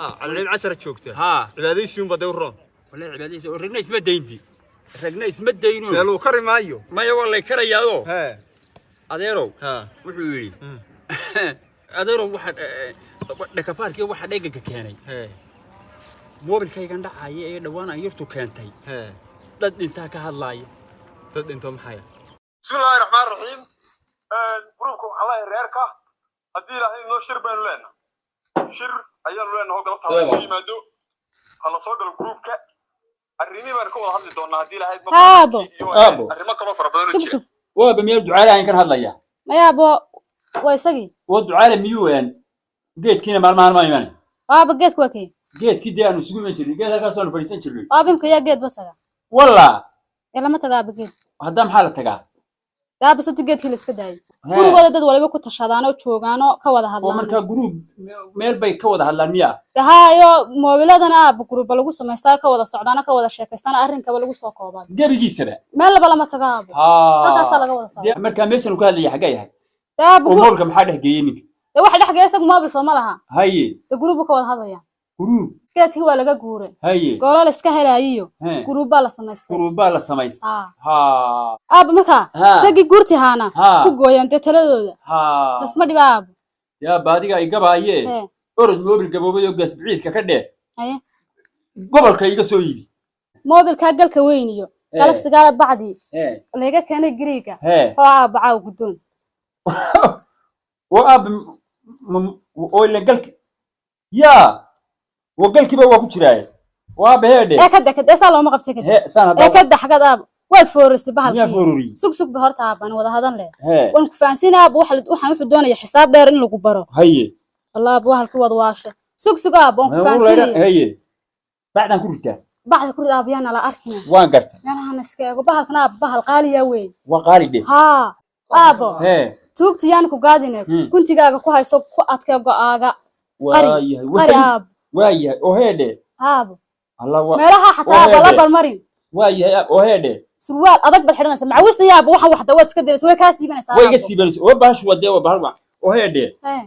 Cadceed casara joogta. Haa. Cibaadaysiunba dee u roon. Wallahi cibaadaysi oo ragna isma dayndi, ragna isma dayno. Dee lagu kari maayo. Maya, waa lay karayaadoo. Hee. Adeerow. Ha. Wuxuu yidhi adeerow, waxa dhakafaarkii waxa dheeganka keenay hee moobilkaygan dhacaya ee dhowaan aan yartu keentay. Hee. Dad dhintaa ka hadlaaya. Dad dhinto maxaya? Bismi illaahi raxmaan raxiim. Gruubka waxaa leeyahay reerka, haddii ilaahay inoo shir baynu leenahay, shir ayaanu leenahay oo galabta hala soo yimaado, hala soo galo gruubka. Arrimihii baynu ka wada hadli doonaa haddii ilaahay idmo. Aabo. Iyo Aabo. arrimo kaloo fara badan oo sug jira. Sug. Waaba miyaan ducaale ahayn kan hadlaya? Maya abo, waa isagii. Oo ducaale miyuu een geedkiina maalmahan ma iman? Aaba, geedku waa kee? Geedkii dee aanu isugu iman jirnay, geed halkaas aanu fadhiisan jirnay. Aaba, imka yaa geed ba taga? Walla. Ee lama taga aaba geed. Haddaa maxaa la tagaa? Aaba, sabti geedkii la iska daayay. Gurigooda dad waliba ku tashadaanoo joogaanoo ka wada oo hadlaan. Markaa guruub meel bay ka wada hadlaan miya? Haayo, moobiladana aaba guruuba lagu samaystaa, ka wada socdaana, ka wada sheekaystaana, arrinkaba lagu soo koobaa. Gebigiisaba. Meel laba lama tago aabo, halkaasaa laga wada socda. Dee markaa meeshan uu ka hadlaya xaggee yahay? Dee aaba oo moolka maxaa dhex geeyey ninka? Dee waxa dhex geeya isagu moobil sooma laha. Haye. Dee guruubu ka wada hadlaya. Guruub. Geedkii waa laga guuray. Haye. Goolo la iska helaayiyo He. guruubbaa la samaystay. Guruubbaa la samaystay. Haa. Ha. Aaba, markaa Ha. raggii guurti haana Ha. ku gooyaan dee taladooda. Ha. Lasma dhiba aabo. Yaa baadiga ay gabaayee. Hee. Orod moobil gaboobay oo gaasbiciidka ka dheh. Haye. Gobolka iga soo iibi. Moobilkaa galka weyn iyo Hee. galagsigaa bacdii hee laga keenay Giriiga. Hee. Oo aaba caaw guddoon. Oo aaba oo ila galki yaa oo galkiiba waa ku jiraaye oo aaba heedhe. Ee kada kada saa looma qabtay kada. Hee, saan ee hadda. Kada xagad aaba, waad foorisay miyaa bahalkii. Foororiyey. Sug sug ba horta aabaan wada hadan leh. Hee. Waan ku fahansiinaya aaba, waxa waxaan wuxuu doonaya xisaab dheer in lagu baro. Haye. Wallah aaba, wahalkii waad waasha. Sug sug aaba, waan ku fahansiinaya. Haye, bacdaan ku ritaa. Bacda ku rid aaba, yaana la arkina. Waan gartay. Meelahana iska eego bahalkan aaba, bahal qaaliya weyn. Waa qaali dheh. Haa aabo. Hee. Tuugta yaan ku gaadine. Guntigaaga ku hayso, ku adkee go'aaga. Qari. Waayahay. Qari aabo. Waayahay, oo heedhe. Aabo. Alla waa meelaha xataa aaba la heedhe. Balmarin. Waayahay aab, oo heedhe. Surwaal adag baad xidhanaysaa, macawisna yaaba waxaan waxda waad iska dalaysa, way kaa siibanaysaa. Way iga Aabo. siibanaysa oo bahashu waa dee waa bahal wac, oo heedhe. Hee.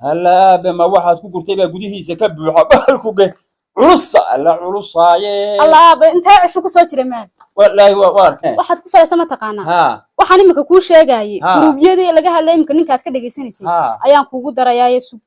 Halla aabe, ma waxaad ku gurtay baa gudihiisa ka buuxa bahalku ge culusa alla culusaaye. Allah aaba, intee cisho ku soo jira meel? Wallaahi waa arkeen. Waxaad ku falaysa ma taqaanaa? Haa. Waxaan iminka kuu sheegayay Ha. guruubyadii laga hadlay iminka ninkaad ka dhegaysanaysay haa ayaan kuugu darayaaye. Sug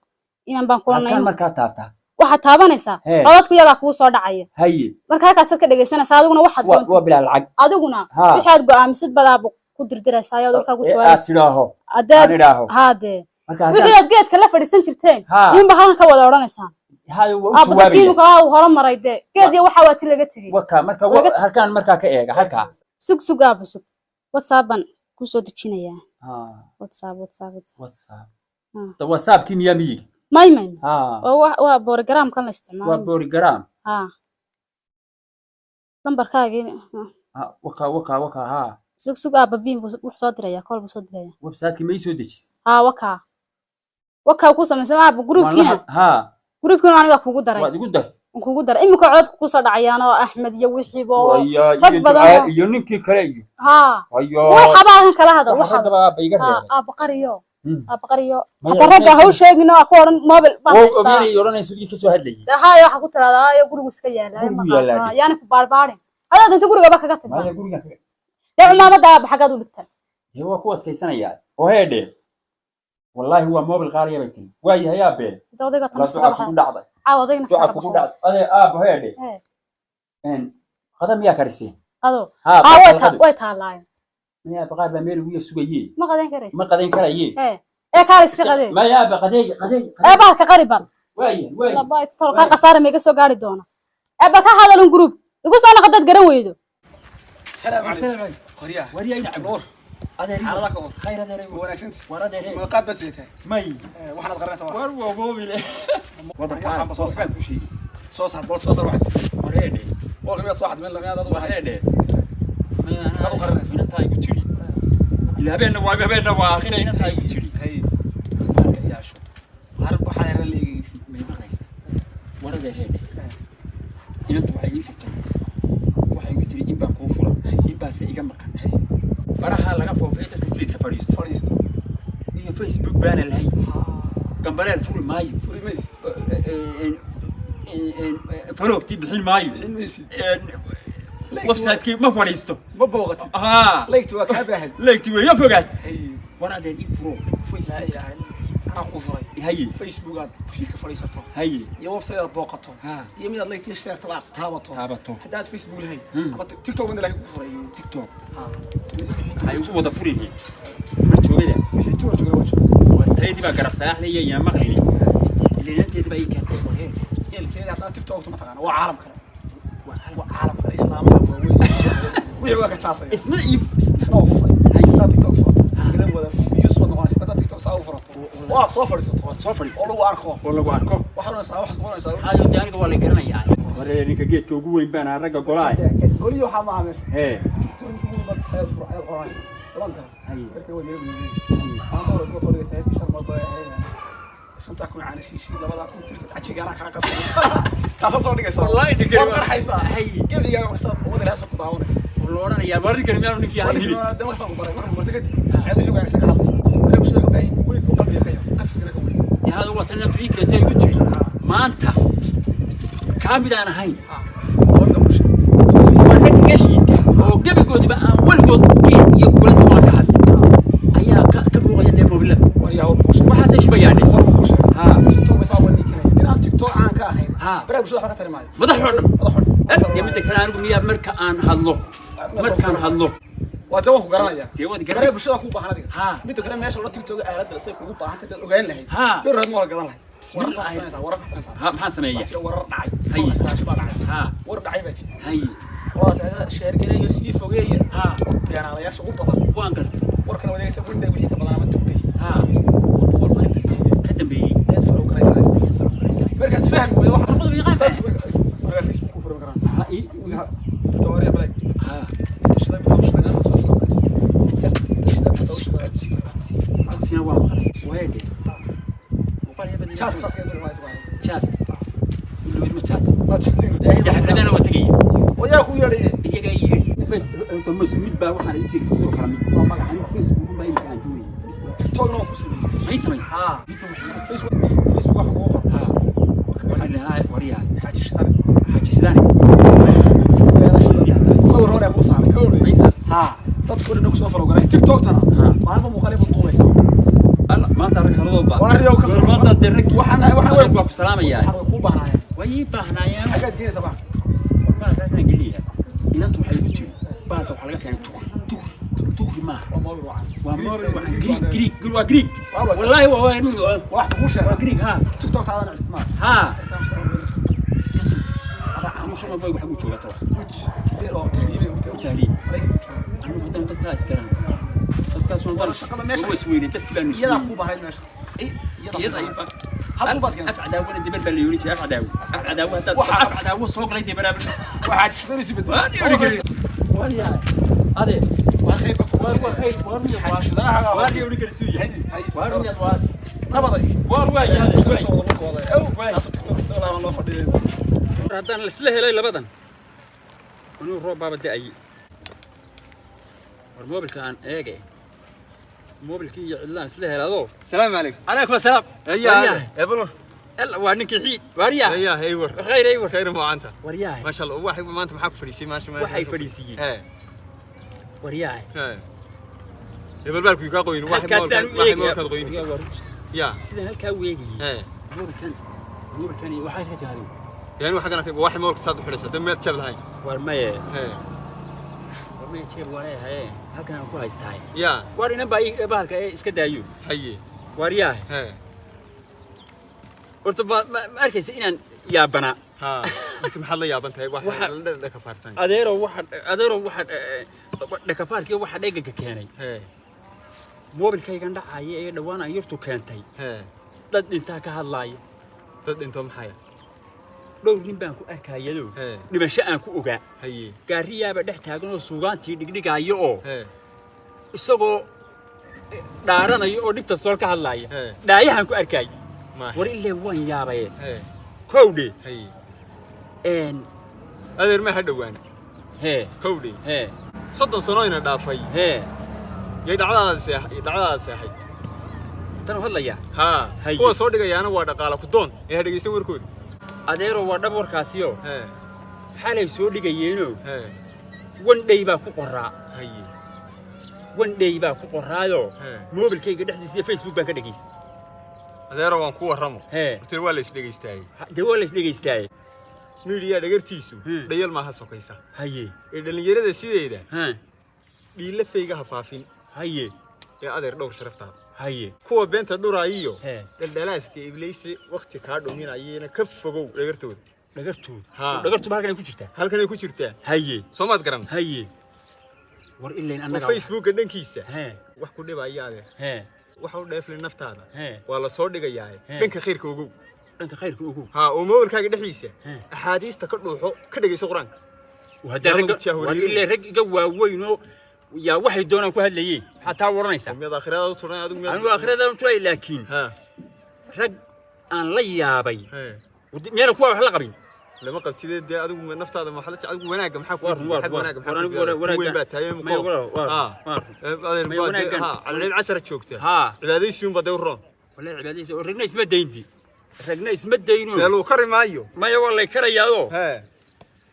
inan baan kulanay. Halkaan markaa taabtaa? Waxaad taabanaysaa Hee. codadku iyagaa kugu soo dhacaya. Haye. Marka halkaasaad ka dhegaysanaysaa adiguna waxaad waa doontid. Waa bilaa lacag. Adiguna Ha. wixii aad go'aamisid badaaba ku dirdiraysaa ayaad halkaa ku ee aad jawaabaysa. tidhaaho Haddaad aan idhaaho. Haa dee. Marka wixii haddaan aad geedka la fadhiisan jirteen Ha. iyunba halkan ka wada odhanaysaan. Haye, waa u aaba, dadkii jawaabaya. iminka waa uu hore maray dee, geed iyo waxaa waa ti laga tegey. Waka marka halkaan markaa ka eega halkaa. Sug sug aaba, sug, WhatsApp baan kusoo dejinayaa. Ha. WhatsApp, WhatsApp, WhatsApp. WhatsApp. Ah. Da WhatsAppkii miyaa miyiga? May may. Ha. Waa borogaraamkan la waa isticmaalo. Boorigaram. Haa, lambarkaagii. Ha, waka waka waka, ha. Sug sug aaba, biin buu wuxuu soo dirayaa, kool buu soo dirayaa. Website-kii ma ii soo dejis? Haa, wakaa wakaa ku samaysan aaba Waan la gruubkiina. ha. Gruubkiina anigaa kugu daray. Waad igu dartay. Waan kugu daray, iminka codadku kusoo dhacayaan oo Axmed iyo wixiiba oo waya rag iyo badan ducaa iyo ninkii kale iyo haa. ayo. Waxaba halkan kala hadal waxa waxa raggaba aaba iga haa reebay. Aaba qariyo. Aaba qariyo. Maya, Hataa ragga ha u sheegin oo ku odhan mobil baan oo haystaa. ogeynay odhanaysa wixii ka soo hadlayay. Dee haaya, waxaa ku tiraahdaa ayo gurigu iska yaala. Gurigu yaalaa. Yaani ku baarbaarin hadaa doonto gurigaba kaga tag. Maya, gurigan kaga dee cumaamada aaba xaggaad u dhigtay? Dee waa ku adkaysanayaa, oo heedhe, wallaahi waa mobil qaaliya bay tiri. Waa yahay aabe. Inta odayga la tan duca kugu dhacday. Caawa odayga nafta duca ka kugu baxo. dhacday adee aaba, heedhe. Hee. Een qada miyaa kariseen? Ado. Haa. Haa, way Qado. way taalaayeen. Maya, aaba, qaar baa meel ugu sugayee. Ma qadan karaysa. Ma qadan karayee. Hee, ee kaal iska qadee. Maya aaba, qadeey qadeey. Ee bahalka qariban. Waa yahay, waa yahay. Laba tol ka khasaare ma iga soo gaari doona. Ee bal ka hadalun group igu soo noqo dad garan weydo. السلام عليكم قرية. Wariyaa ina cabdo. نور. Adeer. xaaladaha ka war. Khayr adeer. wanaagsan. War adeer. مقاد بس يتها may. waxaad qaranaysaa war waa mobil. Waxaan ba soo waxaan ku sheegay. Soo saar bood, soo saar waxaas. Wareedhe. Boolka miyaad soo xad meel miyaad adigu ahay? Wareedhe. Maxaad u qaranaysaa? Inantaa igu tiri ila habeenna waa habeenna waa aakhira, inantaa igu tiri hay. Marka ilaasho. Har waxaad heran la eegaysi. May maqlaysaa? War adeereedhe, inantu waxay ii furtay, waxay igu tiri in baan kuu fura, in baase iga maqan baraha laga foofay dadka fiidka fadhiisto. Fadhiisto. Iyo Facebook baana lahayn, gambareel furi maayo. Furi mays. Follow-tii bixin maayo. Bixin maysid. Website-kii ma fadhiisto. Ma booqatid. Haa. Like-tu waa kaa baahan. Like-tii way iga fogaad. Haye. War adeer ii furo Laa Facebook. ilaaha illa anaa kuu furay. Haye. Facebook aad fiidka fadhiisato. Haye. Iyo website aad booqato. Ha. Iyo mid aad like-tii share-ta aad taabato. Taabato. Haddaad Facebook lahayn. Hmm. Ama TikTok mid laakiin kuu furay. TikTok. Ha. Waxay ugu wada furiyihiin. Dumar joogada. Wixii dumar joogada waa jooga. War tayadii baa garab salaaxlaya yaa maqlini. Ilinanteedii baa ii keentay wareer. Yeelkeeda haddana TikTok ma taqaana waa caalam kale. Waa caalam kale islaamaha waaweyn. Wixii waa ka jaasaya. Isna ii Isna waa ku furay. Haddaad TikTok furato. Inaad wada views baad noqonaysa. Haddaad TikTok saa u furato. Oo aad soo fadhiisato. Waad soo fadhiisatay. Oo lagu arko. Oo lagu arko. Waxaad oranaysaa waxaad noqonaysaa. Haado dee aniga waa la garanayaa. Wareer ninka geedka ugu weyn baan ahaa ragga golaha. Goliyo waxaa maaha meesha. Hee. TikTok ugu weyn baad ayaad fur ayaad qoranaysaa. Toban kale. Haye. Dadka way naga weynayeen. Maanta hore isku soo dhigaysaa heestii shan marba ay ahayd. 5000 caana shiishi 2000 tirta cajigaana kaa qasay. Taasaad soo dhigaysaa. Wallahi ninkan Waad qarxaysaa. Haye. Gebigaaga qarxaysaa wada ilaahay soo ku daawanaysa. Wuxuu la odhanayaa war ninkan miyaanu ninkii ahayn hilib. Wali dama soo baray marka marta kadib. Ayaad wixii wanaagsan ka hadlaysaa. Wali bulshada xog ay weyn oo qalbiga ka yahay. Qafiskana ka weyn. Dee hada waa tan inaad ii keentay igu tiri. Maanta kaa mid aan ahayn. Wada bulshada. Waa rag iga liita oo gebigoodiba aan weligood geed iyo gole toona ka hadlin. Ayaa ka buuqaya dee mobilada. War yaa war bulshada. Waxaasay shubayaane. War bulshada. Ha. TikTok bay saa wada keenay. Inaan TikTok caan ka ahayn. Ha. Baraha bulshada waxba ka tari maayo. Madax oo dhan. Madax oo dhan. Dee midda kale anigu miyaa marka aan hadlo. Markaan hadlo. Waa dawan ku garanaya. Dee waad Baraha garanaysaa. bulshada ku baahan adiga. Ha. Midda kale meesha la TikTok aaladda say kugu baahan tahay dad ogaan lahayd. Ha. Bir reed ma wala gadan lahayd. Bismillah. Warar baxsanaysaa, warar baxsanaysaa. Ha, maxaan sameeyaa? Waxaa jira warar dhacay. Haye. Warar baa dhacay. Ha. Warar dhacay baa jira. Haye. Waa taada sheergareeyo sii fogeeya. Ha. Beenaalayaasha ugu badan. Waan gartay. Warkan wadeegaysa one day wixii ka badan ama 2 days. Ha. War ka dambeeyey. Ka dambeeyey. Ayaad follow garaysanaysaa. Markaad fahmi weydo waxa Warqadu yaqaan baa. Markaa Facebook ku furan karaan. Ha, Victoria Black. Ha. Inta shidan mid soo shidan soo follow garaysa. Inta shidan mid soo shidan. Codsi, codsi. Codsina waa maqlay. Wareer. Muuqaal iyo badan. Chaas chaas ka guri maayo. Jaaska. Kulligood ma jaas. Ma Dee xafladana waa tegaya. Wayaa ku yeedhay. Iyagaa ii yeedhi. Horta ma isku mid baa waxaan ii sheegay sidoo kale mid. Waa magac. Anigu Facebook baa imika aan doonayay. Facebook. TikTokna waa ku sameeyey. May samaysay? Ha. Midba waxay Facebook waxa kugu qor. Ha. Waxaan lahaa waryahay. Xaaji Shidane. Xaaji Shidane. Sawir hore ku saaray. Ka May warreeyay. saaray. Ha. Dadku dhan ku soo follow garay. TikTok-tana. Ha. Maalmo muuqaal ay duubaysaa. Alla, maanta rag haladood baa. Waa riyow ka soo. Maanta dee rag. Waxaan Rag baa ku salaamayaa. Waxaan way kuu baahnaayeen. Way ii baahnaayeen. Xagaad geenaysaa baa. Baalkaasaan geliyaa. Inantu waxay igu tiri, baalka waxaa laga keenay tukri, tukri, tukri maaha. Waa mobil wacan. Waa mobil wacan. Greek, Greek, waa Greek. Waa Wallaahi waa Wax kuu sheegay. waa Greek, ha. TikTok-taadana isticmaal. Ha. Isaan soo Iska dur. Anuu shama boy waxaa u joogaa tawa. Sidee oo tahriibay u Tahriib. Maraykanka jooga. Anigu haddana dadkaa iskaran. Dadkaas oo dhan. Shaqada meesha- Waa isweynay, dadkii baanu Iyadaa isweynay. kuu baahnayd meesha. Iyada ay baa- Hal baad keentay. Af cadaawona debar baa la yoolin jiray, af cadaawo. Af cadaawo haddaad- Waxaa- af cadaawo soo galay dee baraabir. Waxaad shidaysi bedel. Waan yooli karin. Waan yahay. Ade. Waa khayr baa kugu Waa jira. waa khayr, waa miya, waa- Xaaji Shidanaha. waa yooli karin suu yahay. Hay, hay. Waa miya, waa- Nabaday. waa waa yahay, waay. Soo wada markooda. Ew, taasoo TikTok ilaa loo fadhiyay. War haddaan laisla helay labadan anuu roob baaba da'ayay. War moobilka aan eege, moobilkii iyo cidlaan isla heladoo. السلام عليكم. Calaykum asalaam. هيا يا بنور. Ella waa ninkii xiid waaryaha. هيا هي ور. Khayr ay war. خير ما انت. Waryaha. ما شاء الله واحد ما انت maxaa ku fadhiisay maasha ma Waxay fadhiisiiyeen. ee Waryaha. ee hebel baalku ka qoyin wax Halkaasaan u wax eegaya. ka qoyin ya Sidaan halkaa u eegayay. ee Moobilkan waxay ka tahay. yani waxa kana wax moolka saad u xidhaysa dad meel jab lahayn. War maye. Ee War maye jeeb wareehaye. Halkan aan ku haystahay. Ya War inan baa bahalka ee iska daayo. haye. Waryaha. Ee Horta ma arkaysa inaan yaabanaa. ha inta maxaad la yaaban tahay wax Waxa- la dhaka faarsan. Adeero waxa dhakafaarkii waxa dheeganka keenay. Ee Moobilkaygan dhacaya ee dhawaan aan yartu keentay. Ee Dad dhintaa ka hadlaaya. Dad dhinto maxay? Dhowr nin baan ku arkayado. Ee. Dhimasho aan ku ogaa. Haye. Gaariyaaba dhex taagan oo suugaantii dhigdhigaayo oo Ee isagoo dhaaranaya oo dhibta sool ka hadlaaya. Ee. Dhaayahan ku arkay. Ma War ilaa waan yaabaye. Ee Kowdhe. Haye. Een Adeer ma ha dhawaan. Hee. Kowdhe. Hee. 30 sano ina dhaafay. Hee. Yay dhacdadaas dhacdadaas ahayd. Tan hadlaya. Ha. Haye. Kuwa soo dhigayaana waa dhaqaala ku doon ee ha dhegeysan warkooda. Adeero, waa dhab warkaasiyo. Hee. Xalay soo dhigayeeno. Hee. One day baa ku qoraa. Haye. One day baa ku qoraayo. Hee. Moobilkayga dhexdiisa iyo Facebook baan ka dhegaystay. Adeero, waan ku warramo. Hee. Horta waa la isdhegaystaayey. Dee waa la isdhegaystaaye. Miidiyaa dhagartiisu dhayal maaha sokaysa. Haye. Ee dhallinyarada sideeda ha dhiilla faygaha faafin. Haye. Ee adeer, dhowr sharaftaada. Haye. Kuwa beenta dhuraayiyo hee dhaldhalaaska ibliisi wakti kaa dhuminayena ka fogow dhagartooda. Dhagartooda? Haa. Dhagartu halkan ay ku jirtaa. Halkanay ku jirtaa. Haye. Soo maad garan? Haye, war ilayn oo annaga Facebooka dhankiisa hee wax ku dhibaya adeer, hee waxa u dheeflay naftaada hee waa la soo dhigayaa. Hee. Dhanka khayrka ogow. Dhanka khayrka ogow. Haa, oo moobilkaaga dhexdiisa Hee. axaadiista ka dhuuxo, ka dhegayso qur-aanka. Haddaa Yaa ragga lagu jahwareerin. War ilaa rag iga waaweyn oo yaa waxay doonaan ku hadlayeen, maxaa taa waranaysaa? Miyaad aakhirada u turan adigu? Miyaad Anigu aakhiradan tulay, laakiin haa rag aan la yaabay. Hee. Miyana kuwa wax la qabin? Lama qabtidee dee, adigu naftaada ma xalaj, adigu wanaagga maxaa ku War war xag war wanaagga war maxaa anigu ku wanaagga weyn baa tahay maya muqo war war haa war adeer maya baa dee wanaaggan. Haa, cadceed casar joogta. Haa. Cibaadaysiun baa dee u roon. Wallahi cibaadaysa oo ragna isma dayndi, ragna isma dayno. Dee lagu kari maayo. Maya, waa lay karayaadoo. Hee.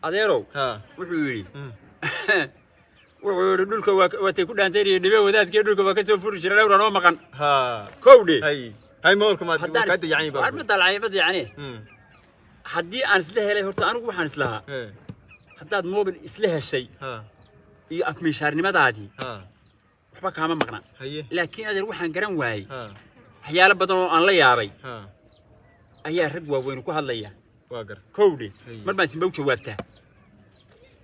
Adeerow, haa wuxuu yidhi wuxuu yidhi dhulka waa waatay ku dhaantaynaya dhibe wadaadkii dhulka waa ka soo furi jiray dhowran oo maqan. Haa. Kowdhe. Hay hay, moolka maad waa kaa dayacay baa. Ma dalacay, ma dayacne. Haddii aan isla helay horta, anigu waxaan islahaa hee haddaad moobil isla heshay haa iyo afmiishaarnimadaadii haa waxba kaama maqna. Haye. Laakiin adeer, waxaan garan waayey haa waxyaalo badan oo aan la yaabay haa ayaa rag waaweyn ku hadlaya. Waa garta. Kowdhe. Haye. Mar baan simba u jawaabtaa.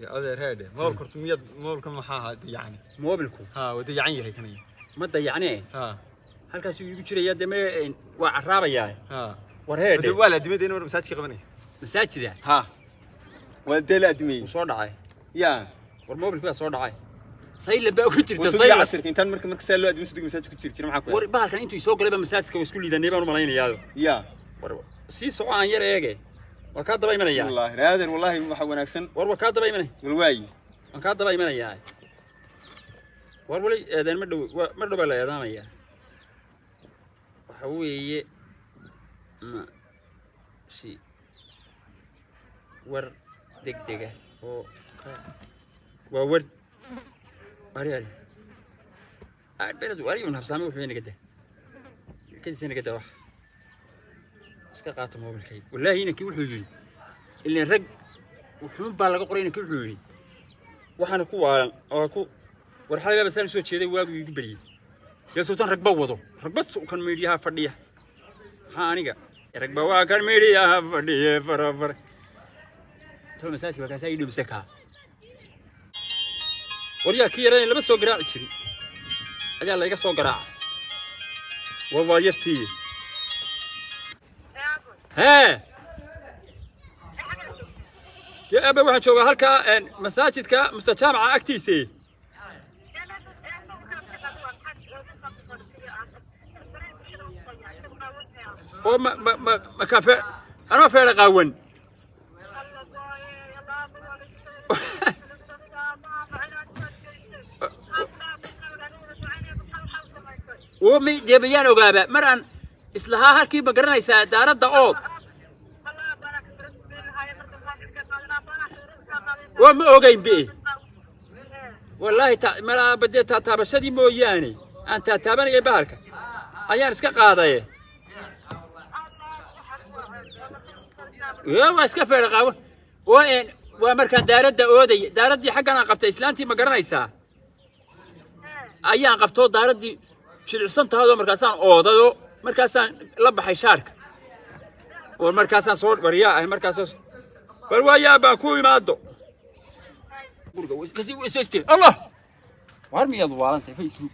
Ya adeer, heedhe, moolka horta miyaad moolka maxaa ahaa dayacani? Moobilku haa, waa dayacan yahay kanaya. Ma dayacnee. Haa. Halkaasuu iigu jirayaa dee, me waa carraabayaa. Haa. War heedhe. Dee waa la adimay dee, mar masaajidka qabanaya. Masaajida? Haa, waa dee la adimay. Wuu soo dhacay. Ya. War moobilkii baa soo dhacay, sayla baa ku jirta. Wasuuqiga Sayla. Casirka intaan marka saa loo adimay sudiga masaajidka ku jiri jira, maxaa ku War bahalkan intuu isoo galay ba masaajidka waa isku liidanay baan u malaynayaa. Ya. War sii soco, aan yar eege, waa kaa daba imanayaa. Wallaahi raadan, wallaahi waxa wanaagsan. War waa kaa daba imanay. Wal waayi. Waan kaa daba imanayaa. War weli eedeen ma dhow, ma dhow baa la eedaamayaa. Waxa weeye ma si war degdega oo waa war ari ari beled ari un habsaame wuxuu inaga dah kadiisa inaga dah, wax iska qaata moobilkayga. Wallaahi inankii wuxuu yidhi ileen rag wuxuun baa laga qoray. Inankii wuxuu yidhi waxaana ku waalan oo ku war xalay baa basaan soo jeeday, waagu iigu beriyey yaa sultan ragba wado, ragba kan miidhiyaha fadhiya. Maxaa aniga ragba waa kan miidhiyaha fadhiye fara fara tolo masaajidka baa kaasaa ii dhibisa kaa. War yaa kii yaraan lama soo garaaci jirin ayaa layga soo garaaca. War waa yartii. Hee, dee aaba waxaan joogaa halkaa masaajidka mustajaamaca agtiisa. Oo ma kafe anoo feera qaawan. Oo mi dee mayaan ogaaba mar aan islahaa halkii, ma garanaysaa daaradda ood oo ma ogayn be. Wallaahi ta malaaba dee taataabashadii mooyaane aan taataabanayay bahalka ayaan iska qaadaye. Waa iska feera qaawan oo waa markaan daaradda ooday, daaraddii xaggan aan qabtay islaantii, ma garanaysaa, ayaan qabtoo daaraddii jilicsan tahayoo markaasaan oodayoo markaasaan la baxay shaarka oo markaasaan soo waryaa ahay markaasoo bal waayaa baan ku imaado guriga kasii isoo istee. Allah, waar miyaad waalantahay? Facebook